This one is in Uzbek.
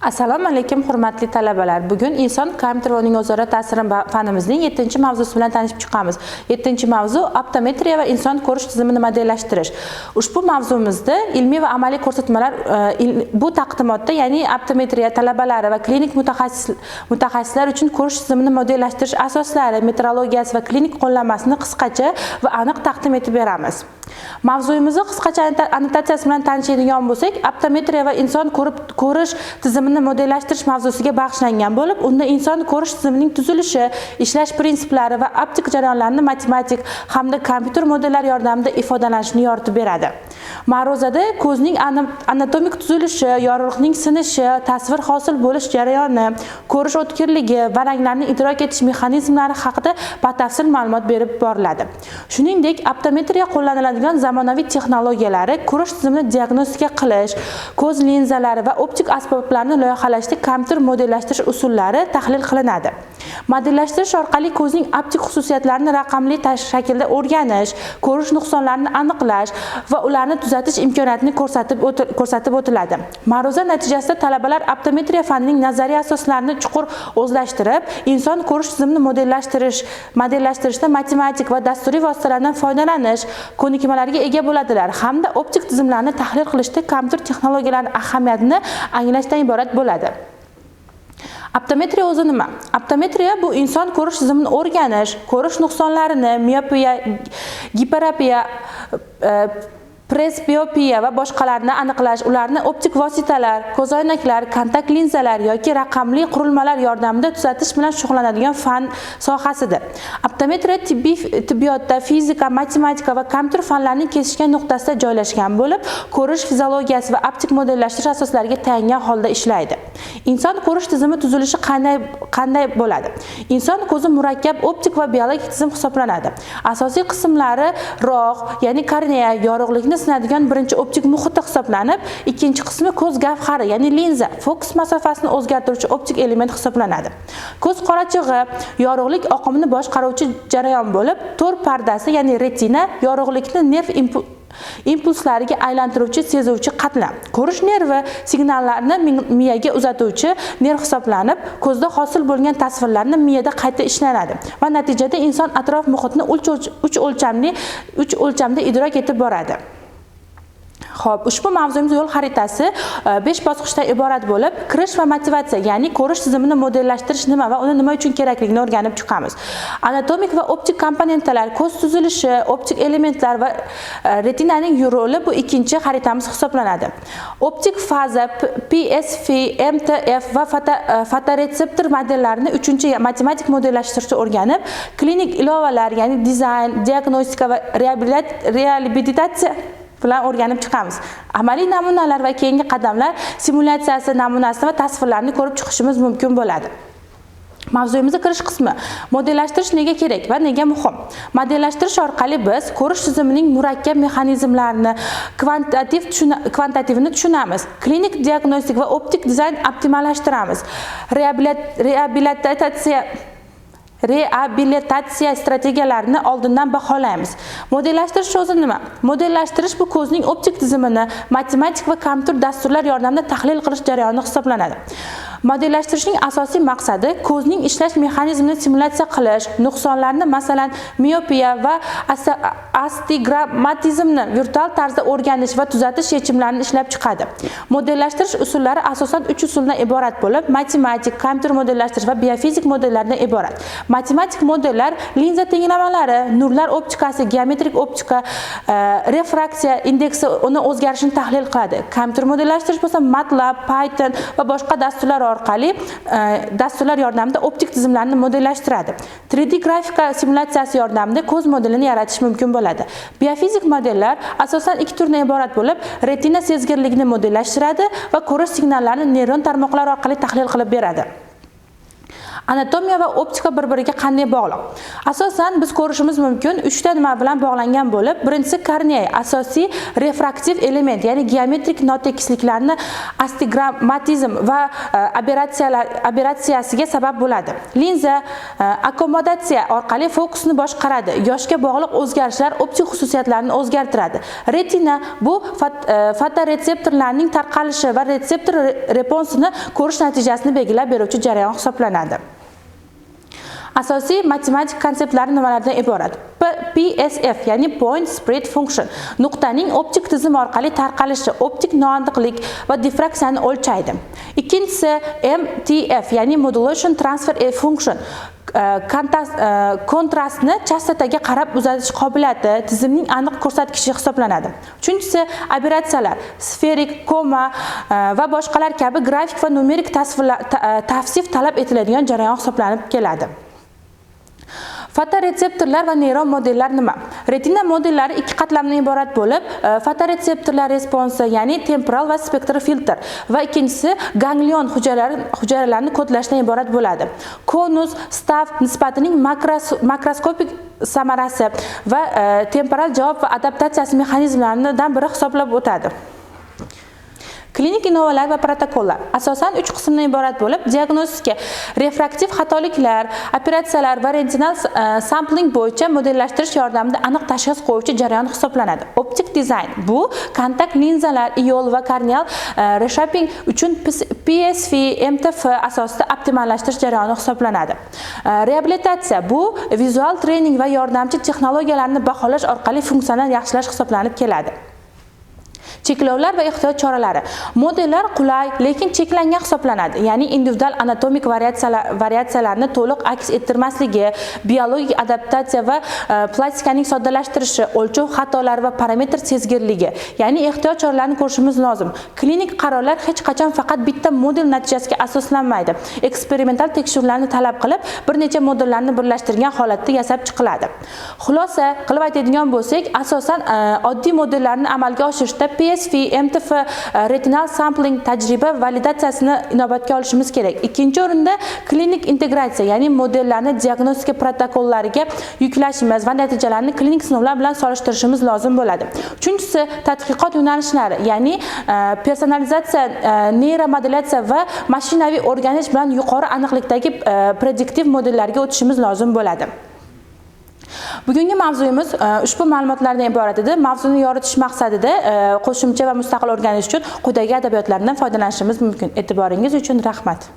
Assalomu alaykum, hurmatli talabalar. Bugun inson, kompyuter va uning o'zaro ta'siri fanimizning 7-mavzusi bilan tanishib chiqamiz. 7-mavzu optometriya va inson ko'rish tizimini modellashtirish. Ushbu mavzumizda ilmiy va amaliy ko'rsatmalar bu taqdimotda, ya'ni optometriya talabalari va klinik mutaxassislar uchun ko'rish tizimini modellashtirish asoslari, metrologiyasi va klinik qo'llanmasini qisqacha va aniq taqdim etib beramiz. Mavzuyimizni qisqacha annotatsiyasi bilan tanishadigan bo'lsak, optometriya va inson ko'rish tizimini modellashtirish mavzusiga bag'ishlangan bo'lib, unda inson ko'rish tizimining tuzilishi, ishlash prinsiplari va optik jarayonlarni matematik hamda kompyuter modellari yordamida ifodalanishini yoritib beradi. Ma'ruzada ko'zning anatomik tuzilishi, yorug'likning sinishi, tasvir hosil bo'lish jarayoni, ko'rish o'tkirligi va ranglarni idrok etish mexanizmlari haqida batafsil ma'lumot berib boriladi. Shuningdek, optometriya qo'llaniladigan zamonaviy texnologiyalari, ko'rish tizimini diagnostika qilish, ko'z linzalari va optik asboblarni loyihalashda kompyuter modellashtirish usullari tahlil qilinadi. Modellashtirish orqali ko'zning optik xususiyatlarini raqamli shaklda o'rganish, ko'rish nuqsonlarini aniqlash va ularni tuzatish imkoniyatini ko'rsatib o'tiladi. Ma'ruza natijasida talabalar optometriya fanining nazariy asoslarini chuqur o'zlashtirib, inson ko'rish tizimini modellashtirishda matematik va dasturiy vositalardan foydalanish ko'nikmalariga ega bo'ladilar hamda optik tizimlarni tahlil qilishda kompyuter texnologiyalarining ahamiyatini anglashdan iborat bo'ladi. Optometriya o'zi nima? Optometriya bu inson ko'rish tizimini o'rganish, ko'rish nuqsonlarini, miopiya, giperopiya, presbiopiya va boshqalarni aniqlash, ularni optik vositalar, ko'zoynaklar, kontakt linzalar yoki raqamli qurilmalar yordamida tuzatish bilan shug'ullanadigan fan sohasidir. Optometriya tibbiyotda fizika, matematika va kompyuter fanlarining kesishgan nuqtasida joylashgan bo'lib, ko'rish fiziologiyasi va optik modellashtirish asoslariga tayangan holda ishlaydi. Inson ko'rish tizimi tuzilishi qanday bo'ladi? Inson ko'zi murakkab optik va biologik tizim hisoblanadi. Asosiy qismlari rog', ya'ni kornea, yorug'likni sinadigan birinchi optik muhiti hisoblanib, ikkinchi qismi ko'z gavhari, ya'ni linza, fokus masofasini o'zgartiruvchi optik element hisoblanadi. Ko'z qorachig'i yorug'lik oqimini boshqaruvchi jarayon bo'lib, to'r pardasi, ya'ni retina yorug'likni nerv impulslariga aylantiruvchi sezuvchi qatlam. Ko'rish nervi signallarini miyaga uzatuvchi nerv hisoblanib, ko'zda hosil bo'lgan tasvirlarni miyada qayta ishlanadi va natijada inson atrof muhitni uch o'lchamda idrok etib boradi. Xo'p, ushbu mavzuyimiz yo'l xaritasi 5 bosqichdan iborat bo'lib, kirish va motivatsiya, ya'ni ko'rish tizimini modellashtirish nima va uni nima uchun kerakligini o'rganib chiqamiz. Anatomik va optik komponentlar, ko'z tuzilishi, optik elementlar va retinaning roli bu ikkinchi xaritamiz hisoblanadi. Optik faza, PSF, MTF va fotoretseptor modellarini uchinchi matematik modellashtirishni o'rganib, klinik ilovalar, ya'ni dizayn, diagnostika va reabilitatsiya bilan o'rganib chiqamiz. Amaliy namunalar va keyingi qadamlar simulyatsiyasi namunasini va tasvirlarni ko'rib chiqishimiz mumkin bo'ladi. Mavzuyimizga kirish qismi. Modellashtirish nega kerak va nega muhim? Modellashtirish orqali biz ko'rish tizimining murakkab mexanizmlarini kvantitativini tushunamiz. Klinik diagnostik va optik dizayn optimallashtiramiz. Reabilitatsiya strategiyalarini oldindan baholaymiz. Modellashtirish o'zi nima? Modellashtirish bu ko'zning optik tizimini matematik va kompyuter dasturlar yordamida tahlil qilish jarayoni hisoblanadi. Modellashtirishning asosiy maqsadi ko'zning ishlash mexanizmini simulyatsiya qilish, nuqsonlarni, masalan, miopiya va astigmatizmni virtual tarzda o'rganish va tuzatish yechimlarini ishlab chiqadi. Modellashtirish usullari asosan 3 usuldan iborat bo'lib, matematik, kompyuter modellashtirish va biofizik modellardan iborat. Matematik modellar linza tenglamalari, nurlar optikasi, geometrik optika, refraksiya indeksi uni o'zgarishini tahlil qiladi. Kompyuter modellashtirish bo'lsa MATLAB, Python va boshqa dasturlar orqali dasturlar yordamida optik tizimlarni modellashtiradi. 3D grafika simulyatsiyasi yordamida ko'z modelini yaratish mumkin bo'ladi. Biofizik modellar asosan ikki turdan iborat bo'lib, retina sezgirligini modellashtiradi va ko'rish signallarini neyron tarmoqlar orqali tahlil qilib beradi. Anatomiya va optika bir biriga qanday bog'liq? Asosan biz ko'rishimiz mumkin uchta nima bilan bog'langan bo'lib, birinchisi kornea, asosiy refraktiv element, ya'ni geometrik notekisliklarni, astigmatizm va aberratsiyasiga sabab bo'ladi. Linza akkomodatsiya orqali fokusni boshqaradi, yoshga bog'liq o'zgarishlar optik xususiyatlarni o'zgartiradi. Retina bu fotoretseptorlarning tarqalishi va retseptor responsini ko'rish natijasini belgilab beruvchi jarayon hisoblanadi. Asosiy matematik konseptlari nimalardan iborat? PSF, ya'ni Point Spread Function, nuqtaning optik tizim orqali tarqalishi, optik noaniqlik va difraksiyani o'lchaydi. Ikkinchisi MTF, ya'ni Modulation Transfer Function, kontrastni chastotaga qarab uzatish qobiliyati tizimning aniq ko'rsatkichi hisoblanadi. Uchinchisi aberratsiyalar, sferik, koma va boshqalar kabi grafik va numerik tavsif talab etiladigan jarayon hisoblanib keladi. Fotoretseptorlar va neyron modellar nima? Retina modellari ikki qatlamdan iborat bo'lib, fotoretseptorlar responsi, ya'ni temporal va spektral filtr, va ikkinchisi ganglion hujayralarini kodlashdan iborat bo'ladi. Konus stav nisbatining makroskopik samarasi va temporal javob va adaptatsiyasi mexanizmlaridan biri hisoblab o'tadi. Klinik innovalar va protokollar asosan uch qismdan iborat bo'lib, diagnostika, refraktiv xatoliklar, operatsiyalar va retinal sampling bo'yicha modellashtirish yordamida aniq tashxis qo'yuvchi jarayon hisoblanadi. Optik dizayn bu kontakt linzalar, IOL va korneal reshaping uchun PSF, MTF asosida optimallashtirish jarayoni hisoblanadi. Reabilitatsiya bu vizual trening va yordamchi texnologiyalarni baholash orqali funksional yaxshilash hisoblanib keladi. Cheklovlar va ehtiyot choralari. Modellar qulay, lekin cheklangan hisoblanadi, ya'ni individual anatomik variatsiyalarni to'liq aks ettirmasligi, biologik adaptatsiya va plastikaning soddalashtirishi, o'lchov xatolari va parametr sezgirligi, ya'ni ehtiyot choralarini ko'rishimiz lozim. Klinik qarorlar hech qachon faqat bitta model natijasiga asoslanmaydi, eksperimental tekshiruvlarni talab qilib, bir necha modellarni birlashtirgan holatda yasab chiqiladi. Xulosa qilib aytadigan bo'lsak, asosan oddiy modellarni amalga oshirishda PSF, MTF, retinal sampling, tajriba validatsiyasini inobatga olishimiz kerak. Ikkinchi o'rinda klinik integratsiya, ya'ni modellarni diagnostika protokollariga yuklashimiz va natijalarni klinik sinovlar bilan solishtirishimiz lozim bo'ladi. Uchinchisi tadqiqot yo'nalishlari, ya'ni personalizatsiya, neyromodulyatsiya va mashinaviy o'rganish bilan yuqori aniqlikdagi prediktiv modellarga o'tishimiz lozim bo'ladi. Bugungi mavzuyimiz ushbu ma'lumotlardan iborat edi. Mavzuni yoritish maqsadida qo'shimcha va mustaqil o'rganish uchun quyidagi adabiyotlardan foydalanishimiz mumkin. E'tiboringiz uchun rahmat.